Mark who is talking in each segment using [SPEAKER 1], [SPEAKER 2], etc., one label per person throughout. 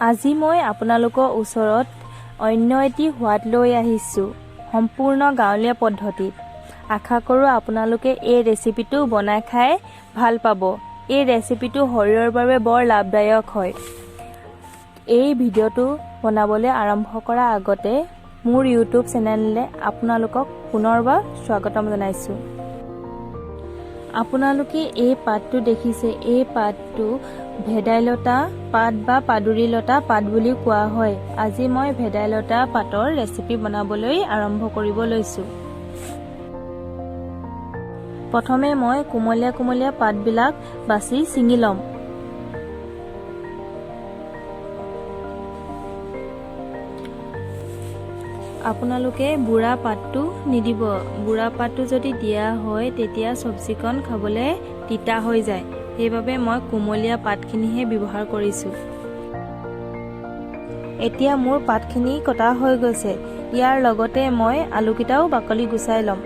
[SPEAKER 1] আজি মই আপোনালোকৰ ওচৰত অন্য এটি সোৱাদ লৈ আহিছোঁ, সম্পূৰ্ণ গাঁৱলীয়া পদ্ধতিত। আশা কৰোঁ আপোনালোকে এই ৰেচিপিটো বনাই খাই ভাল পাব। এই ৰেচিপিটো শৰীৰৰ বাবে বৰ লাভদায়ক হয়। এই ভিডিঅ'টো বনাবলৈ আৰম্ভ কৰাৰ আগতে মোৰ ইউটিউব চেনেললৈ আপোনালোকক পুনৰবাৰ স্বাগতম জনাইছোঁ। আপোনালোকে এই পাতটো দেখিছে, এই পাতটো ভেদাইলতা পাত বা পাদুৰীলতা পাত বুলি কোৱা হয়। আজি মই ভেদাইলতা পাতৰ ৰেচিপি বনাবলৈ আৰম্ভ কৰিব লৈছোঁ। প্ৰথমে মই কুমলীয়া কুমলীয়া পাতবিলাক বাছি ছিঙি ল'ম। আপোনালোকে বুঢ়া পাতটো নিদিব। বুঢ়া পাতটো যদি দিয়া হয় তেতিয়া চব্জিকণ খাবলৈ তিতা হৈ যায়। সেইবাবে মই কুমলীয়া পাতখিনিহে ব্যৱহাৰ কৰিছোঁ। এতিয়া মোৰ পাতখিনি কটা হৈ গৈছে। ইয়াৰ লগতে মই আলুকেইটাও বাকলি গুচাই ল'ম।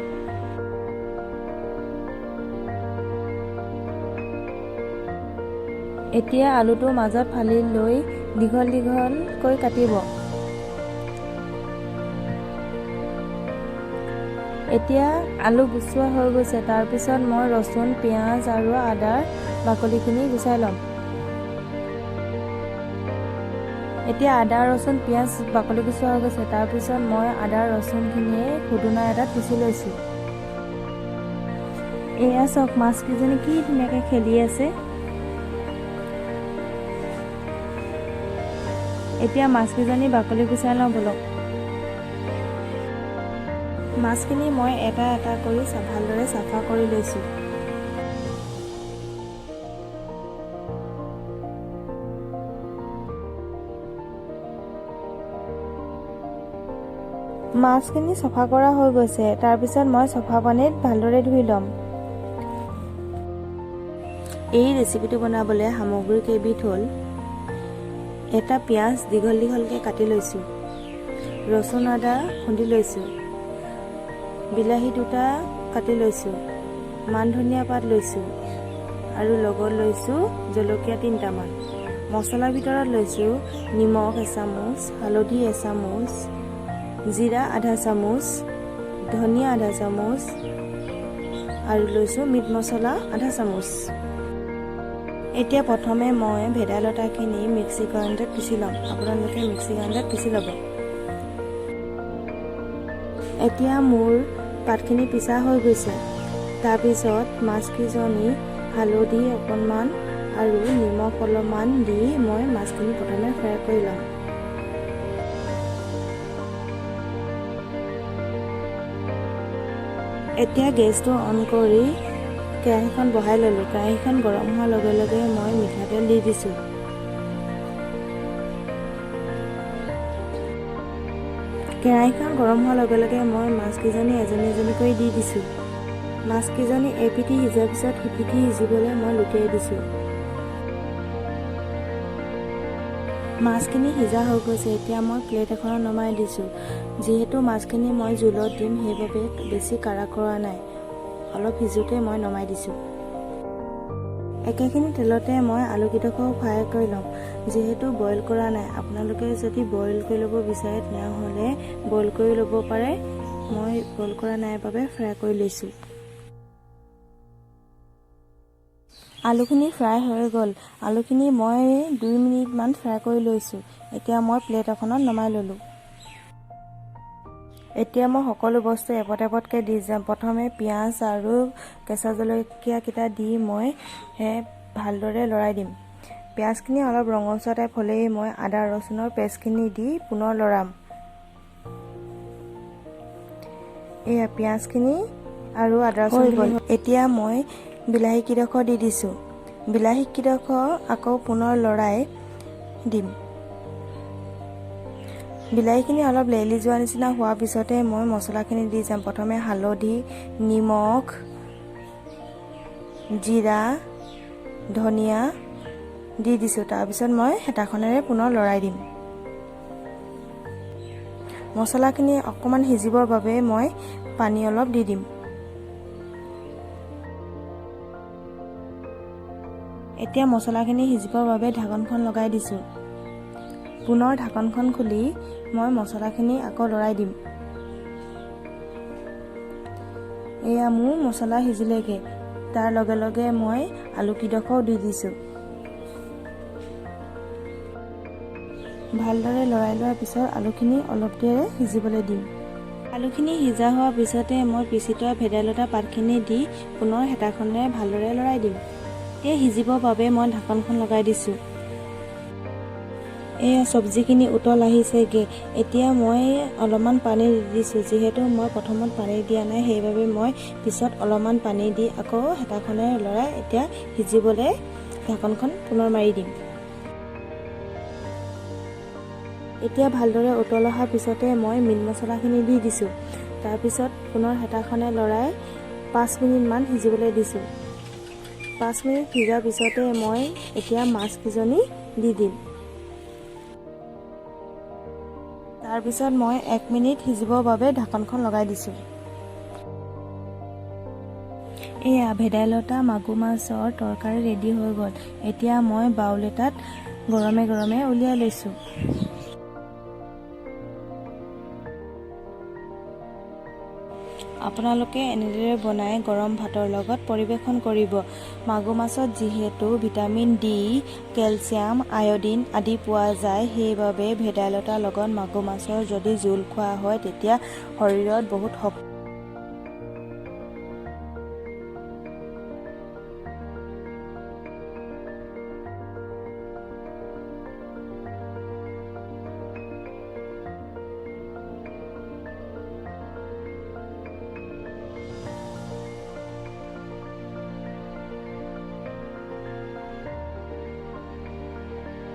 [SPEAKER 1] এতিয়া আলুটো মাজত ফালি লৈ দীঘল দীঘলকৈ কাটিব। এতিয়া আলু গুচোৱা হৈ গৈছে। তাৰপিছত মই ৰচুন, পিঁয়াজ আৰু আদাৰ বাকলিখিনি গুচাই ল'ম। এতিয়া আদা, ৰচুন, পিঁয়াজ বাকলি গুচোৱা হৈ গৈছে। তাৰপিছত মই আদা ৰচুনখিনিয়ে খুদুনা এটাত পিচি লৈছোঁ। এয়া চাওক, মাছকেইজনী কি ধুনীয়াকৈ খেলি আছে। এতিয়া মাছকেইজনী বাকলি গুচাই লওঁ ব'লক। মাছখিনি মই এটা এটা কৰি ভালদৰে চাফা কৰি লৈছোঁ। মাছখিনি চফা কৰা হৈ গৈছে। তাৰপিছত মই চফা পানীত ভালদৰে ধুই ল'ম। এই ৰেচিপিটো বনাবলৈ সামগ্ৰী কেইবিধ হ'ল: এটা পিঁয়াজ দীঘল দীঘলকৈ কাটি লৈছোঁ, ৰচুন আদা খুন্দি লৈছোঁ, বিলাহী দুটা কাটি লৈছোঁ, মান ধনিয়া পাত লৈছোঁ আৰু লগত লৈছোঁ জলকীয়া 3টামান। মছলাৰ ভিতৰত লৈছোঁ নিমখ এচামুচ, হালধি এচামুচ, জিৰা আধা চামুচ, ধনিয়া আধা চামুচ আৰু লৈছোঁ মিট মছলা আধা চামুচ। এতিয়া প্ৰথমে মই ভেদাইলতাখিনি মিক্সি গ্ৰাইণ্ডাৰত পিচি ল'ম। আপোনালোকে মিক্সি গ্ৰাইণ্ডাৰত পিচি ল'ব। এতিয়া মোৰ পাতখিনি পিচা হৈ গৈছে। তাৰপিছত মাছকেইজনী হালধি অকণমান আৰু নিমখ অলপমান দি মই মাছখিনি প্ৰথমে ফ্ৰাই কৰি ল'ম। এতিয়া গেছটো অন কৰি কেৰাহীখন বহাই ল'লোঁ। কেৰাহীখন গৰম হোৱাৰ লগে লগে মই মিঠাতেল দি দিছোঁ। কেৰাহীখন গৰম হোৱাৰ লগে লগে মই মাছকেইজনী এজনী এজনী কৰি দি দিছোঁ। মাছকেইজনী এপিঠি সিজাৰ পিছত সিপিঠি সিজিবলৈ মই লুটিয়াই দিছোঁ। মাছখিনি সিজা হৈ গৈছে। এতিয়া মই প্লেট এখনত নমাই দিছোঁ। যিহেতু মাছখিনি মই জোলত দিম, সেইবাবে বেছি কাঢ়া কৰা নাই, অলপ সিজোঁতে মই নমাই দিছোঁ। একেখিনি তেলতে মই আলুকেইডোখৰ ফ্ৰাই কৰি ল'ম। যিহেতু বইল কৰা নাই, আপোনালোকে যদি বইল কৰি ল'ব বিচাৰে তেনেহ'লে বইল কৰি ল'ব পাৰে। মই বইল কৰা নাই বাবে ফ্ৰাই কৰি লৈছোঁ। আলুখিনি ফ্ৰাই হৈ গ'ল। আলুখিনি মই 2 মিনিটমান ফ্ৰাই কৰি লৈছোঁ। এতিয়া মই প্লেট এখনত নমাই ল'লোঁ। এতিয়া মই সকলো বস্তু এপদ এপদকৈ দি যাম। প্ৰথমে পিঁয়াজ আৰু কেঁচা জলকীয়াকেইটা দি মই ভালদৰে লৰাই দিম। পিঁয়াজখিনি অলপ ৰঙচুৱা টাইপ হ'লেই মই আদা ৰচুনৰ পেষ্টখিনি দি পুনৰ লৰাম। এয়া পিঁয়াজখিনি আৰু আদা ৰচুন গ'ল। এতিয়া মই বিলাহী কেইডোখৰ দি দিছোঁ। বিলাহী কেইডোখৰ আকৌ পুনৰ লৰাই দিম। বিলাহীখিনি অলপ লেৰেলি যোৱা নিচিনা হোৱাৰ পিছতে মই মছলাখিনি দি যাম। প্ৰথমে হালধি, নিমখ, জিৰা, ধনিয়া দি দিছোঁ। তাৰপিছত মই হেতাখনেৰে পুনৰ লৰাই দিম। মছলাখিনি অকণমান সিজিবৰ বাবে মই পানী অলপ দি দিম। এতিয়া মছলাখিনি সিজিবৰ বাবে ঢাকনখন লগাই দিছোঁ। পুনৰ ঢাকনখন খুলি মই মছলাখিনি আকৌ লৰাই দিম। এয়া মোৰ মছলা সিজিলেগৈ। তাৰ লগে লগে মই আলুকেইডোখৰো দি দিছোঁ। ভালদৰে লৰাই লোৱাৰ পিছত আলুখিনি অলপ দেৰি সিজিবলৈ দিম। আলুখিনি সিজা হোৱাৰ পিছতে মই পিচি থোৱা ভেদাইলতা পাতখিনি দি পুনৰ হেতাখনেৰে ভালদৰে লৰাই দিম। এতিয়া সিজিবৰ বাবে মই ঢাকনখন লগাই দিছোঁ। এয়া চব্জিখিনি উতল আহিছেগৈ। এতিয়া মই অলপমান পানী দি দিছোঁ। যিহেতু মই প্ৰথমত পানী দিয়া নাই, সেইবাবে মই পিছত অলপমান পানী দি আকৌ হেতাখনেৰে লৰাই এতিয়া সিজিবলৈ ঢাকনখন পুনৰ মাৰি দিম। এতিয়া ভালদৰে উতল অহাৰ পিছতে মই মিট মছলাখিনি দি দিছোঁ। তাৰপিছত পুনৰ হেতাখনে লৰাই 5 মিনিটমান সিজিবলৈ দিছোঁ। 5 মিনিট সিজাৰ পিছতে মই এতিয়া মাছকেইজনী দি দিম। তাৰপিছত মই 1 মিনিট সিজিবৰ বাবে ঢাকনখন লগাই দিছোঁ। এয়া ভেদাইলতা মাগুৰ মাছৰ তৰকাৰী ৰেডি হৈ গ'ল। এতিয়া মই বাউল এটাত গৰমে গৰমে উলিয়াই লৈছোঁ। আপোনালোকে এনেদৰে বনাই গৰম ভাতৰ লগত পৰিৱেশন কৰিব। মাগুৰ মাছত যিহেতু ভিটামিন ডি, কেলছিয়াম, আয়ডিন আদি পোৱা যায়, সেইবাবে ভেদাইলতাৰ লগত মাগুৰ মাছৰ যদি জোল খোৱা হয় তেতিয়া শৰীৰত বহুত শক্তি